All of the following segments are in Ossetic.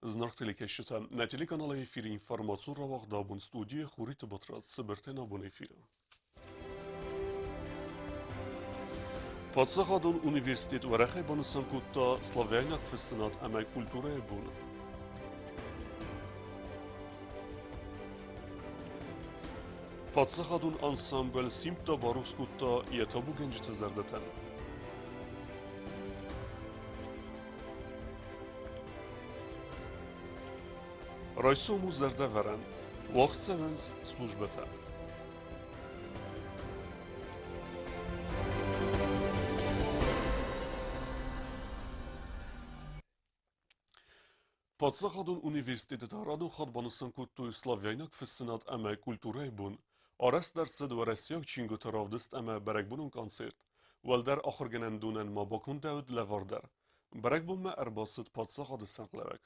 Зынаргъ телекӕсджытӕ, нӕ телеканалы эфиры информацион рауагъд абон студийы Хуриты Батрадз цыбыртӕй нӕ абон эфиры. Паддзахадон университет уӕрӕхӕй банысан кодта славяйнаг фыссынад ӕмӕ культурӕйы бон. Паддзахадон ансамбль Симдта барухс кодта йӕ табугӕнджыты зӕрдӕтӕн. Райсом у зӕрдӕвӕрӕн, уагъд цӕуынц службӕтӕ. Паддзахадон университеты та радон хатт банысан кодтой славяйнаг фыссынад ӕмӕ культурӕйы бон. Арӕзт ӕрцыд уӕрӕсейаг чингуыты равдыст ӕмӕ бӕрӕгбонон концерт. Уӕлдӕр ахуыргӕнӕндонӕн ма бакондӕуыд лӕвар дӕр. Бӕрӕгбонмӕ ӕрбацыд паддзахады сӕргълӕууӕг.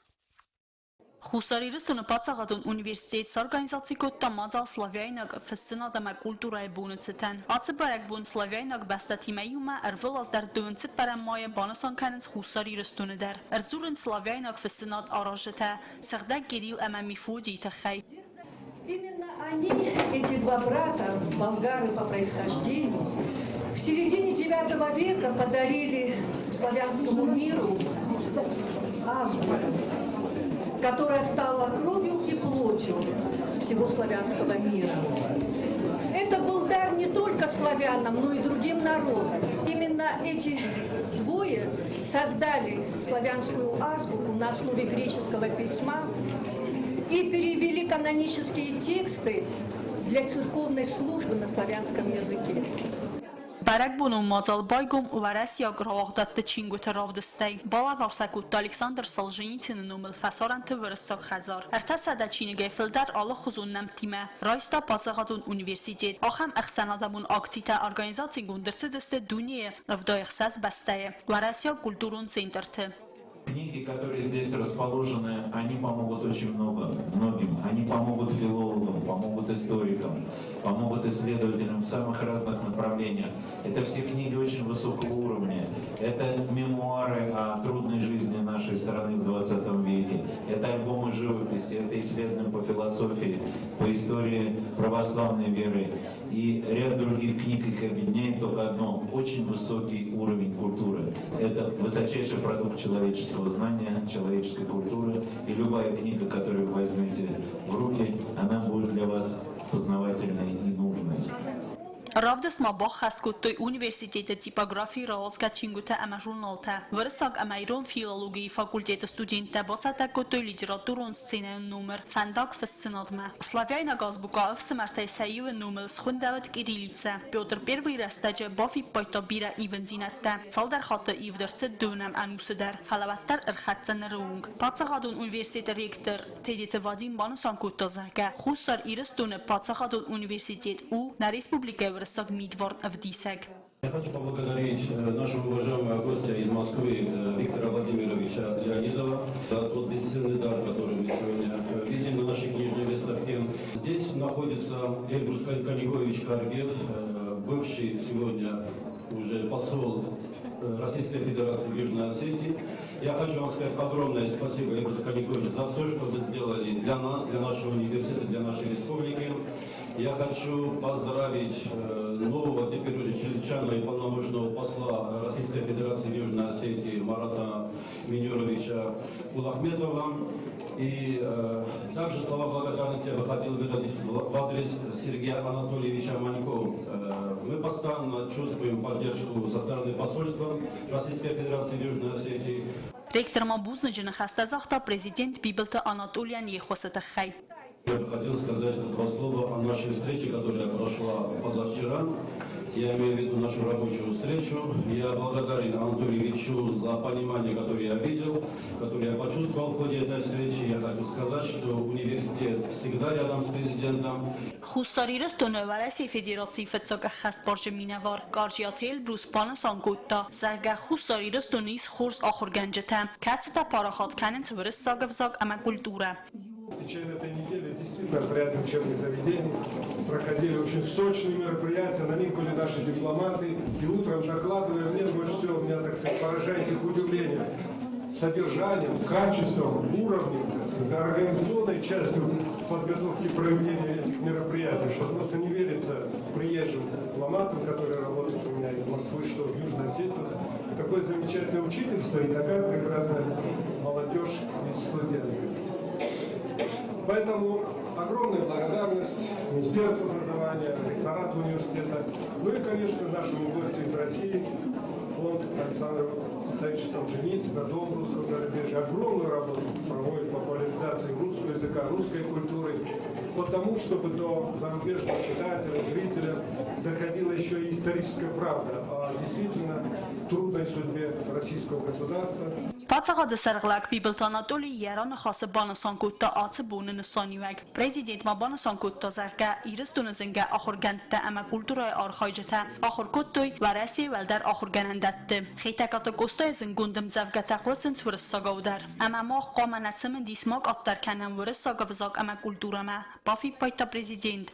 Хуссар Ирыстоны паддзахадон университет сорганизаци кодта мадзал славяйнаг фыссынад ӕмӕ культурӕйы боны цытӕн. Ацы бӕрӕгбон славяйнаг бӕстӕтимӕ иумӕ ӕрвылаз дӕр дыууын цыппӕрӕм майы банысан кӕнынц Хуссар Ирыстоны дӕр. Ӕрдзурынц славяйнаг фыссынад аразджытӕ Сыгъдӕг Кирилл ӕмӕ Мефодийы тыххӕй. Именно они, эти два брата, болгары по происхождению, в середине IX века подарили славянскому миру азбуку, которая стала кровью и плотью всего славянского мира. Это был дар не только славянам, но и другим народам. Именно эти двое создали славянскую азбуку на основе греческого письма и перевели канонические тексты для церковной службы на славянском языке. Бӕрӕгбонон мадзал байгом уӕрӕсейаг рауагъдадты чингуыты равдыстӕй. Балӕвар сӕ кодта Александр Солженицыны номыл фӕсарӕнты уырыссаг хӕдзар. 300 чиныгӕй фылдӕр алыхуызон нӕмттимӕ райста паддзахадон университет. Ахӕм ӕхсӕнадӕмон акцитӕ организацигонд ӕрцыдысты дунейы 76 бӕстӕйы уӕрӕсейаг культурон центрты. Книги, которые здесь расположены, они помогут очень много, многим. Они помогут филологам, помогут историкам, помогут исследователям в самых разных направлениях. Это все книги очень высокого уровня. Это мемуары о трудной жизни нашей страны в 20 веке. Это альбомы живописи, это исследования по философии, по истории православной веры. И ряд других книг их объединяет только одно – очень высокий уровень культуры. Это высочайший продукт человеческого знания, человеческой культуры. И любая книга, которую вы возьмете в руки, она будет для вас познавательной и нужной. Равдыст ма баххӕст кодтой университеты типографийы рауадзгӕ чингуытӕ ӕмӕ журналтӕ. Уырыссаг ӕмӕ ирон филологийы факультеты студенттӕ бацӕттӕ кодтой литературон сценӕйон номыр «Фӕндаг фыссынадмӕ». Славяйнаг азбука ӕфсымӕртӕй сӕ иуы номыл схуындӕуыд кириллицӕ. Петр Первый рӕстӕджы бафиппайдта бирӕ ивындзинӕдтӕ. Цалдӕр хатты ивд ӕрцыд дыууынӕм ӕнусы дӕр, фӕлӕ уӕддӕр ӕрхӕццӕ ныры онг. Паддзахадон университеты ректор Тедеты Вадим банысан кодта, зӕгъгӕ, Хуссар Ирыстоны паддзахадон университет у нӕ республикӕйы уырыссаг мидварн ӕвдисӕг. Я хочу поблагодарить нашего уважаемого гостя из Москвы Виктора Владимировича Леонидова за тот бесценный дар, который мы сегодня видим на нашей книжной выставке. Здесь находится Эльбрус Каникович Каргев, бывший сегодня уже посол Российской Федерации в Южной Осетии. Я хочу вам сказать огромное спасибо, Эльбрус Каникович, за все, что вы сделали для нас, для нашего университета, для нашей республики. Я хочу поздравить нового, теперь уже чрезвычайного и полномочного посла Российской Федерации в Южной Осетии Марата Минюровича Кулахметова. И также слова благодарности я бы хотел выразить в адрес Сергея Анатольевича Манько. Мы постоянно чувствуем поддержку со стороны посольства Российской Федерации в Южной Осетии. Ректор ма бузныджы ныхӕстӕ загъта президент Бибылты Анатолийӕн йе ххуысы тыххӕй. Я бы хотел сказать два слова о нашей встрече, которая прошла позавчера. Я имею в виду нашу рабочую встречу. Я благодарен Анатолию Ильичу за понимание, которое я видел, которое я почувствовал в ходе этой встречи. Я хочу сказать, что университет всегда рядом с президентом. Хуссар Ирыстоны Уӕрӕсейы Федерацийы фыццаг ӕххӕстбарджы минӕвар Къарджиаты Эльбрус банысан кодта, зӕгъгӕ, Хуссар Ирыстоны ис хорз ахуыргӕнджытӕ, кӕцытӕ парахат кӕнынц уырыссаг ӕвзаг ӕмӕ культурӕ. В течение этой недели действительно в ряде учебных заведений проходили очень сочные мероприятия, на них были наши дипломаты. И утром докладывая мне, больше всего меня, так сказать, поражает их удивление содержанием, качеством, уровнем. За организационной частью подготовки проведения этих мероприятий, что просто не верится приезжим дипломатам, которые работают у меня из Москвы, что в Южной Осетии такое замечательное учительство и такая прекрасная молодежь и студенты. Поэтому огромная благодарность Министерству образования, ректорату университета, ну и, конечно, нашему гостю из России, фонд Александра Исаевича Солженицына, Дом русского зарубежья, огромную работу проводит по популяризации русского языка, русской культуры, потому, чтобы до зарубежных читателя, зрителя доходила еще и историческая правда о действительно трудной судьбе российского государства. Паддзахады сӕргълӕууӕг Бибылты Анатоли йӕ раныхасы банысан кодта ацы боны нысаниуӕг. Президент ма банысан кодта, зӕгъгӕ, Ирыстоны зынгӕ ахуыргӕндтӕ ӕмӕ культурӕйы архайджытӕ ахуыр кодтой Уӕрӕсейы уӕлдӕр ахуыргӕнӕндӕтты. Хетӕгкаты Къостайы зындгонд ӕмдзӕвгӕтӕ хъуысынц уырыссагау дӕр. Ӕмӕ мах хъуамӕ нӕ цымыдис ма къаддӕр кӕнӕм уырыссаг ӕвзаг ӕмӕ культурӕмӕ, бафиппайдта президент.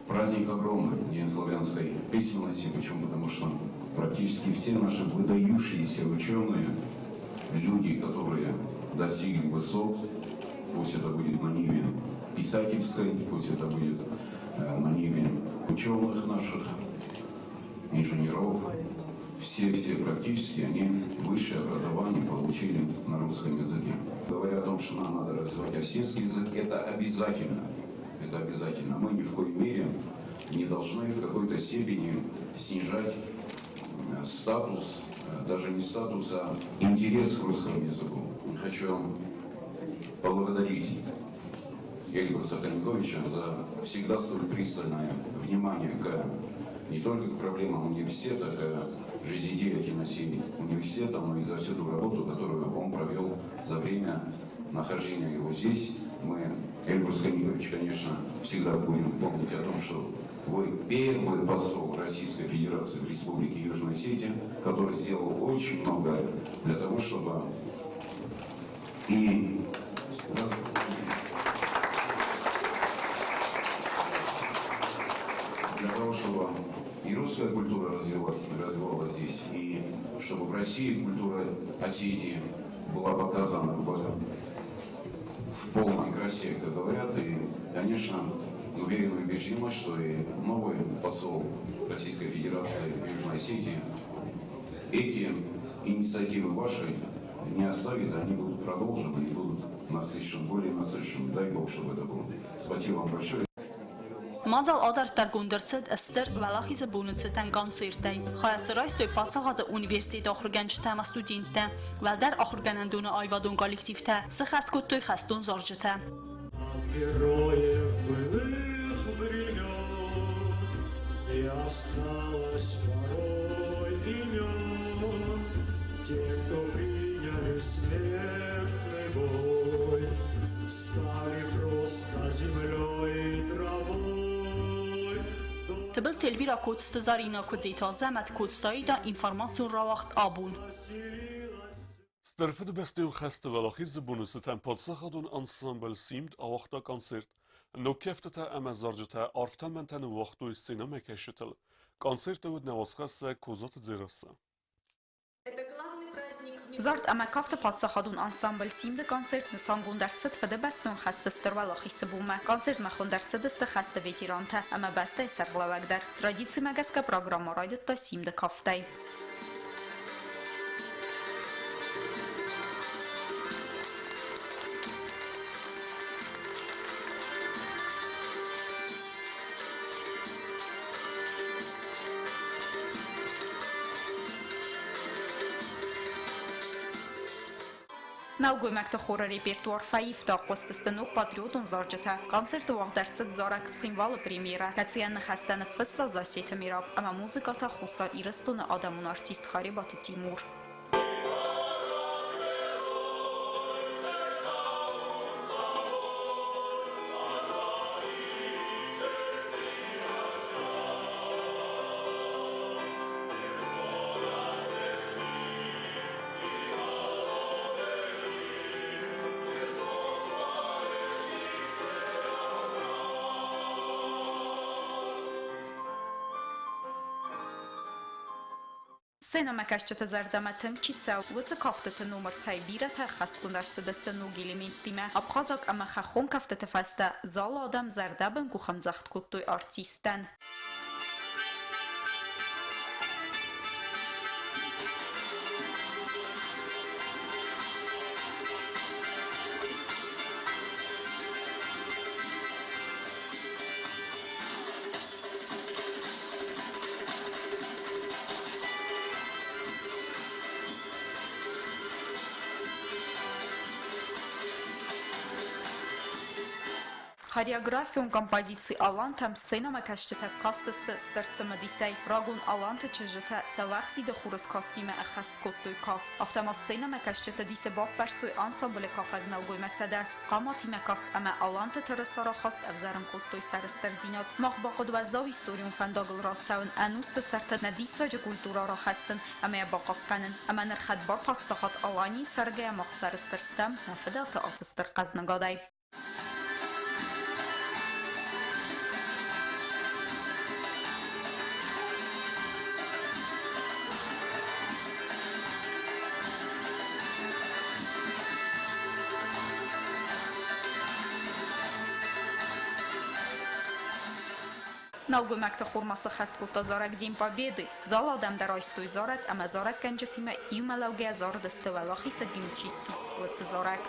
Праздник огромный, День славянской письменности. Почему? Потому что практически все наши выдающиеся ученые, люди, которые достигли высот, пусть это будет на ниве писательской, пусть это будет на ниве ученых наших, инженеров, все-все практически они высшее образование получили на русском языке. Говоря о том, что нам надо развивать осетский язык, это обязательно. Это обязательно. Мы ни в коей мере не должны в какой-то степени снижать статус, даже не статус, а интерес к русскому языку. Хочу поблагодарить Эльбруса Каниковича за всегда столь пристальное внимание не только к проблемам университета, к жизнедеятельности университета, но и за всю ту работу, которую он провел за время нахождения его здесь. Мы, Эльбрус Каникович, конечно, всегда будем помнить о том, что вы первый посол Российской Федерации в Республике Южная Осетия, который сделал очень многое для того, чтобы и для того, чтобы и русская культура развивалась здесь, и чтобы в России культура Осетии была показана в полной красе, как говорят. И, конечно, уверен и убеждены, что и новый посол Российской Федерации в Южной Осетии эти инициативы ваши не оставит, они будут продолжены и будут насыщены, более насыщены. Дай Бог, чтобы это было. Спасибо вам большое. Мадзал адарддӕргонд ӕрцыд Стыр Уӕлахизы боны цытӕн концертӕй. Хайад дзы райстой паддзахады университеты ахуыргӕнджытӕ ӕмӕ студенттӕ, уӕлдӕр ахуыргӕнӕндоны аивадон коллективтӕ, сыхӕст кодтой хӕстон зарджытӕ. Героев былых времен не осталось порой имен. Те, кто приняли смертный бой, стали просто землей и травой. Тыбылты Эльвира, Коцты Зарина, Куыдзиты Азӕмӕт, Коцты Аида, информацион рауагъд Абон. Стыр Фыдыбӕстӕйон хӕсты Уӕлахизы боны цытӕн паддзахадон ансамбль Симд ауагъта концерт. Ног кӕфтытӕ ӕмӕ зарджытӕ арф тӕлмӕнтӕ ныууагътой сценӕмӕкӕсджытыл. Концерты уыд нӕ уацхӕссӕг Козаты Дзерассӕ. Зард ӕмӕ кафты паддзахадон ансамбль Симды концерт нысангонд ӕрцыд Фыдыбӕстон хӕсты Стыр Уӕлахизы бонмӕ. Концертмӕ хуынд ӕрцыдысты хӕсты ветерантӕ ӕмӕ бӕстӕйы сӕргълӕууӕг дӕр. Традицимӕ гӕсгӕ программӕ райдыдта Симды кафтӕй. Нӕлгоймӕгты хоры репертуар фӕивта, хъуыстысты ног патриотон зарджытӕ. Концерты уагъд ӕрцыд зарӕг Цхинвалы премьерӕ, кӕцыйӕн ныхӕстӕ ныффыста Зассеты Мераб ӕмӕ музыкӕ та Хуссар Ирыстоны адӕмон артист Харебаты Тимур. Сценӕмӕкӕсджыты зӕрдӕмӕ тынг чи цӕуы, уыцы кӕфтыты номыртӕй бирӕтӕ ӕххӕстгонд ӕрцыдысты ног элементтимӕ. Абхазаг ӕмӕ хӕххон кӕфтыты фӕстӕ залы адӕм зӕрдӕбын къухӕмдзӕгъд кодтой артисттӕн. Хореографион композици Алантӕм сценӕмӕкӕсджытӕ кастысты стыр цымыдисӕй. Рагон аланты чызджытӕ сӕуӕхсиды хурыскастимӕ ӕххӕст кодтой кафт. Афтӕ ма сценӕмӕкӕсджыты дисы баппӕрстой ансамблы кафӕг нӕлгоймӕгтӕ дӕр. Хъаматимӕ кафт ӕмӕ аланты тырыса рахаст ӕвзӕрын кодтой сӕрыстырдзинад. Мах бахъуыд уӕззау историон фӕндагыл рацӕуын, ӕнусты сӕрты нӕ диссаджы культурӕ рахӕссын ӕмӕ йӕ бахъахъхъӕнын. Ӕмӕ ныр хӕдбар паддзахад Аланийы цӕргӕйӕ мах сӕрыстыр стӕм нӕ фыдӕлты ацы стыр хъӕзныгадӕй. Нӕлгоймӕгты хормӕ сыххӕст кодта зарӕг День Победы. Залы адӕм дӕр айстой зарӕг ӕмӕ зарӕггӕнджытимӕ иумӕ лӕугӕйӕ зарыдысты Уӕлахизы гимн чи ссис, уыцы зарӕг.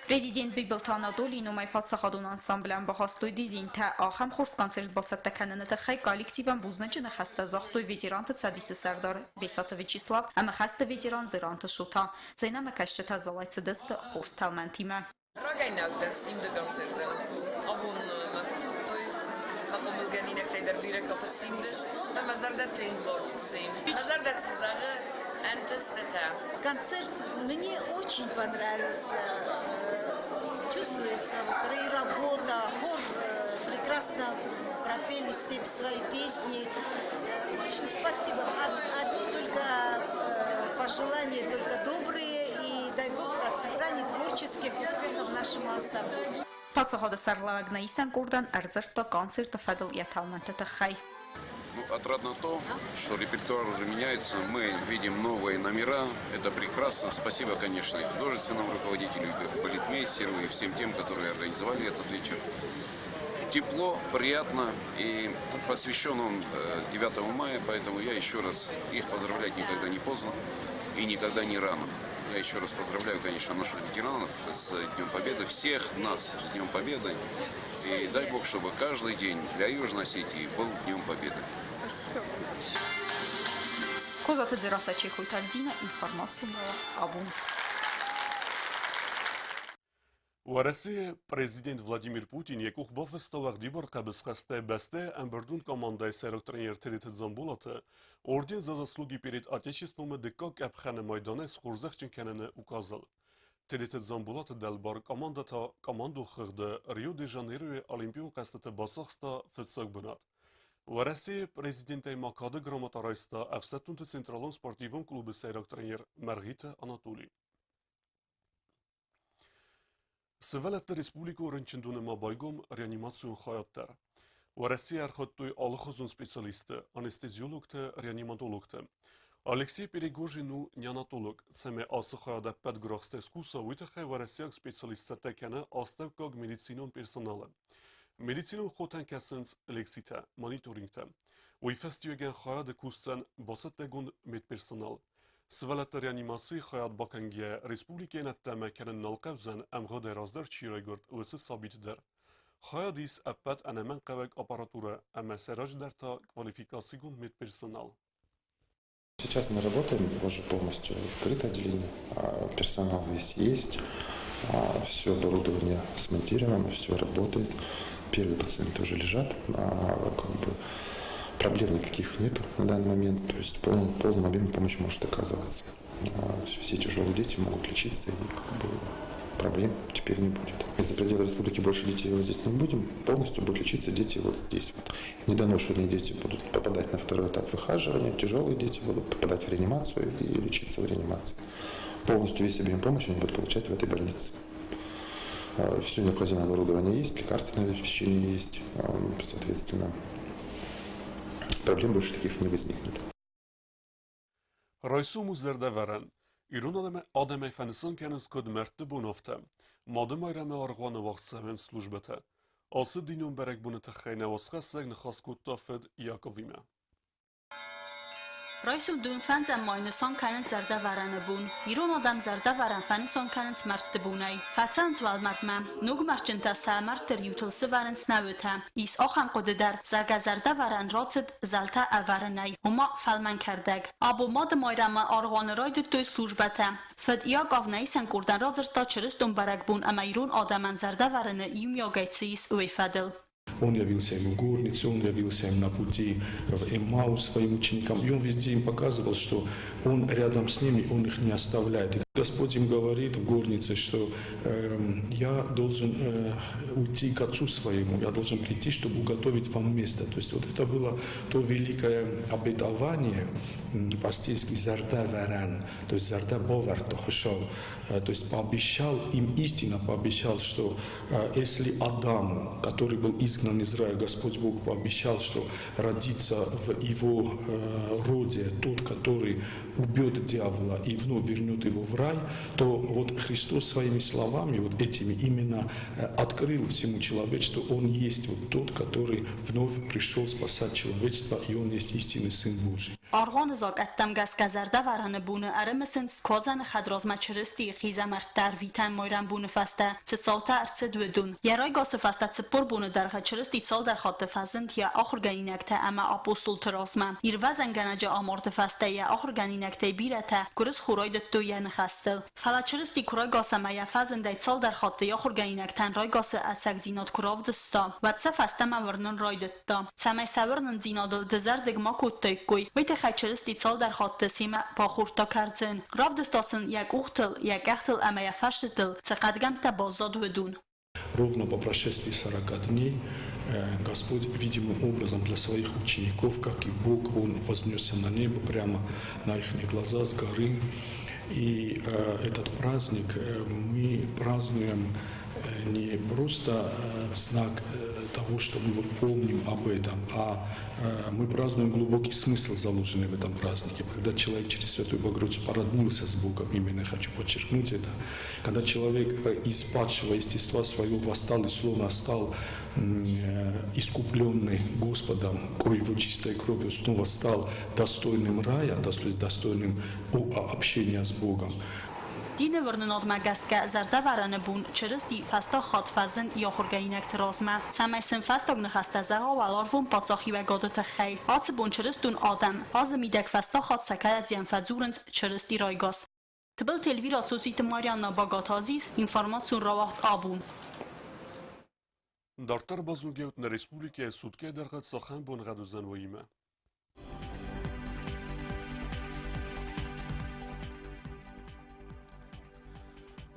Президент Бибылты Анатолийы номӕй паддзахадон ансамблӕн бахастой дидинтӕ. Ахӕм хорз концерт бацӕттӕ кӕныны тыххӕй коллективӕн бузныджы ныхӕстӕ загътой ветеранты цӕдисы сӕрдар Бесаты Вячеслав ӕмӕ хӕсты ветеран Дзеранты Шота. Сценӕмӕкӕсджытӕ залӕй цыдысты хорз тӕлмӕнтимӕ. Рагӕй нал дӕн Симды концертӕн. Абон мӕ фӕхуыдтой мӕ хъомылгӕнинӕгтӕй дӕр бирӕ кафы Симды. Мӕ мӕ зӕрдӕ тынг барухс и. Мӕ зӕрдӕ цы зӕгъы, ӕнтыстытӕ. Концерт мне очень понравился. Чувствуется вот и работа, хор прекрасно пропели все свои песни. В общем, спасибо. Одни только пожелания, только добрые. И дай Бог процветания, творческих успехов нашему ансамблю. Паддзахады сӕргълӕууӕг Наисӕн къордӕн ӕрдзырдта концерты фӕдыл йӕ тӕлмӕнты тыххӕй. Ну, отрадно то, что репертуар уже меняется, мы видим новые номера, это прекрасно. Спасибо, конечно, и художественному руководителю, и балетмейстеру, и всем тем, которые организовали этот вечер. Тепло, приятно, и посвящен он 9 мая, поэтому я еще раз их поздравлять никогда не поздно и никогда не рано. Я еще раз поздравляю, конечно, наших ветеранов с Днем Победы, всех нас с Днем Победы. И дай Бог, чтобы каждый день для Южной Осетии был Днем Победы. Спасибо. Козаты Дзерассӕ, Чехойты Альдина, информацион абон. Уӕрӕсейы президент Владимир Путин йӕ къух бафыста уӕгъдибар хъӕбысхӕстӕй бӕстӕйы ӕмбырдон командӕйы сӕйраг тренер Тедеты Дзамболаты Орден за заслуги перед Отечеством-ы дыккаг къӕпхӕны майданӕй схорзӕхджын кӕныны указыл. Тедеты Дзамболаты дӕлбар командӕ та командон хыгъды Рио-де-Жанейройы Олимпион хъӕзтыты бацахста фыццаг бынат. Уӕрӕсейы президентӕй ма кады грамота райста ӕфсӕддонты централон спортивон клубы сӕйраг тренер Мӕргъиты Анатолий. Сывӕллӕтты республикон рынчындоны ма байгом реанимацион хайад дӕр. Уӕрӕсейы ӕрхуыдтой алыхуызон специалистты, анестезиологты, реаниматологты. Алексей Перегожин у неонатолог. Цӕмӕй ацы хайад ӕппӕт гуырахстӕй скуса, уый тыххӕй уӕрӕсейаг специалист цӕттӕ кӕны астӕуккаг медицинон персоналы. Медицинон хотӕн кӕсынц лекцитӕ, мониторингтӕ. Уый фӕстиуӕгӕн хайады кусдзӕн бацӕттӕгонд медперсонал. Сывӕллӕтты реанимацийы хайад бакӕнгӕйӕ республикӕйӕн ӕддӕмӕ кӕнын нал хъӕудзӕн ӕмгъуыдӕй раздӕр чи райгуырд, уыцы сабиты дӕр. Хайад ис ӕппӕт ӕнӕмӕнгхъӕуӕг аппаратурӕ ӕмӕ сӕ раздӕр та квалификацигонд медперсонал. Сейчас мы работаем уже полностью открыто отделение, персонал здесь есть, все оборудование смонтировано, все работает. Первые пациенты уже лежат, как бы проблем никаких нету на данный момент, то есть в полном, полном объеме помощь может оказываться. Все тяжелые дети могут лечиться и как бы Проблем теперь не будет. За пределы республики больше детей возить не будем. Полностью будут лечиться дети вот здесь. Вот. Недоношенные дети будут попадать на второй этап выхаживания, тяжелые дети будут попадать в реанимацию и лечиться в реанимации. Полностью весь объем помощи они будут получать в этой больнице. Все необходимое оборудование есть, лекарственное обеспечение есть, соответственно, проблем больше таких не возникнет. Райсом у зӕрдӕвӕрӕн. Ирон адӕмӕй фӕнысан кӕнынц куыд мӕрдты бон, афтӕ. Мады Майрӕмы аргъуаны уагъд цӕуынц службӕтӕ. Ацы динон бӕрӕгбоны тыххӕй нӕ уацхӕссӕг ныхас кодта фыд Яковимӕ. Райсом дыууын фӕндзӕм май нысан кӕнынц Зӕрдӕвӕрӕны бон. Ирон адӕм Зӕрдӕвӕрӕн фӕнысан кӕнынц мӕрдты бонӕй. Фӕцӕуынц уӕлмӕрдмӕ. Ног мӕрдджынтӕ сӕ мӕрдты риутыл сывӕрынц нӕуытӕ. Ис ахӕм хъуыды дӕр, зӕгъгӕ, Зӕрдӕвӕрӕн рацыд зӕлтӕ ӕвӕрынӕй, ома фӕлмӕн кӕрдӕг. Абон Мады Майрӕмы аргъуаны райдыдтой службӕтӕ. Фыд Иаков нӕисӕн къордӕн радзырдта чырыстон бӕрӕгбон ӕмӕ ирон адӕмӕн зӕрдӕвӕрыны иумиагӕй цы ис, уый фӕдыл. Он явился им в горнице, он явился им на пути в Эммаус своим ученикам. И он везде им показывал, что он рядом с ними, он их не оставляет. И Господь им говорит в горнице, что я должен уйти к Отцу своему, я должен прийти, чтобы уготовить вам место. То есть вот это было то великое обетование, по-стейски зӕрдӕвӕрӕн, то есть зӕрдӕ бавӕрдта Хуыцау, то есть пообещал им истинно, пообещал, что если Адаму, который был изгнан из рая, Господь Бог пообещал, что родится в его роде тот, который убьет дьявола и вновь вернет его в рай, то вот Христос своими словами, вот этими именно открыл всему человечеству, Он есть вот тот, который вновь пришел спасать человечество, и Он есть истинный Сын Божий. Аргъуаны закъӕттӕм гӕсгӕ Зӕрдӕвӕрӕны боны ӕрымысынц Куадзӕны хӕдразмӕ Чырыстийы хъизӕмӕрттӕ ӕрвитӕн майрӕмбоны фӕстӕ цы цаутӕ ӕрцыд, уыдон. Йӕ райгасы фӕстӕ 40 боны дӕргъы Чырысти цалдӕр хатты фӕзынд йӕ ахуыргӕнинӕгтӕ ӕмӕ апостолты размӕ. Ирвӕзӕнгӕнӕджы амарды фӕстӕ йӕ ахуыргӕнинӕгтӕй бирӕтӕ гуырысхо райдыдтой йӕ ныхӕстыл. Фӕлӕ Чырысти куы райгас ӕмӕ йӕ фӕзындӕй цалдӕр хатты йӕ ахуыргӕнинӕгтӕн райгасы ӕцӕгдзинад куы равдыста, уӕд сӕ фӕстӕмӕ уырнын райдыдта. Цӕмӕй сӕ уырнындзинадыл дызӕрдыг ма кодтаиккой, уый тыххӕй Чырысти цалдӕр хатты семӕ бахордта кӕрдзын. Равдыста сын йӕ къухтыл, йӕ къӕхтыл ӕмӕ йӕ фӕрстытыл цы хъӕдгӕмттӕ баззад, уыдон. Ровно по прошествии 40 дней Господь видимым образом для своих учеников, как и Бог, Он вознесся на небо прямо на их глаза с горы. И этот праздник мы празднуем не просто в знак того, что мы вот помним об этом, а мы празднуем глубокий смысл, заложенный в этом празднике. Когда человек через Святую Богородицу породнился с Богом, именно я хочу подчеркнуть это, когда человек из падшего естества своего восстал и словно стал искупленный Господом, его чистой кровью, снова стал достойным рая, то есть достойным общения с Богом. Дины уырнынадмӕ гӕсгӕ Зӕрдӕвӕрӕны бон Чырысти фӕстаг хатт фӕзынд йӕ ахуыргӕнинӕгты размӕ, цӕмӕй сын фӕстаг ныхӕстӕ зӕгъа уӕларвон паддзахиуӕгады тыххӕй. Ацы бон чырыстон адӕм азы мидӕг фӕстаг хатт сӕ кӕрӕдзийӕн фӕдзурынц Чырысти райгас. Тыбылты Эльвира, Цоциты Марианна, Багаты Азиз, информацион рауагъд Абон. Дарддӕр базонгӕут нӕ республикӕйы суткӕйы дӕргъы цахӕм боныгъӕд уыдзӕн, уыимӕ.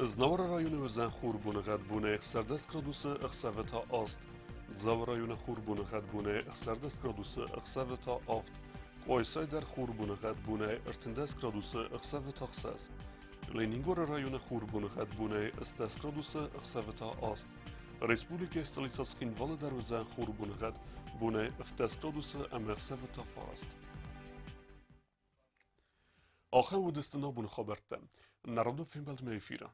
Знауыры районы уыдзӕн хур боныгъӕд бонӕй 16 градусы, ӕхсӕвы та 8. Дзауы районы хур боныгъӕд бонӕй 16 градусы, ӕхсӕвы та 7. Къуайсайы дӕр хур боныгъӕд бонӕй 13 градусы, ӕхсӕвы та 6. Ленингоры районы хур боныгъӕд бонӕй 10 градусы, ӕхсӕвы та 8. Республикӕйы столицӕ Цхинвалы дӕр уыдзӕн хур боныгъӕд бонӕй 17 градусы ӕмӕ ӕхсӕвы та 9. Ахӕм уыдысты нӕ абоны хабӕрттӕ. Народон фембӕлдмӕ эфиры.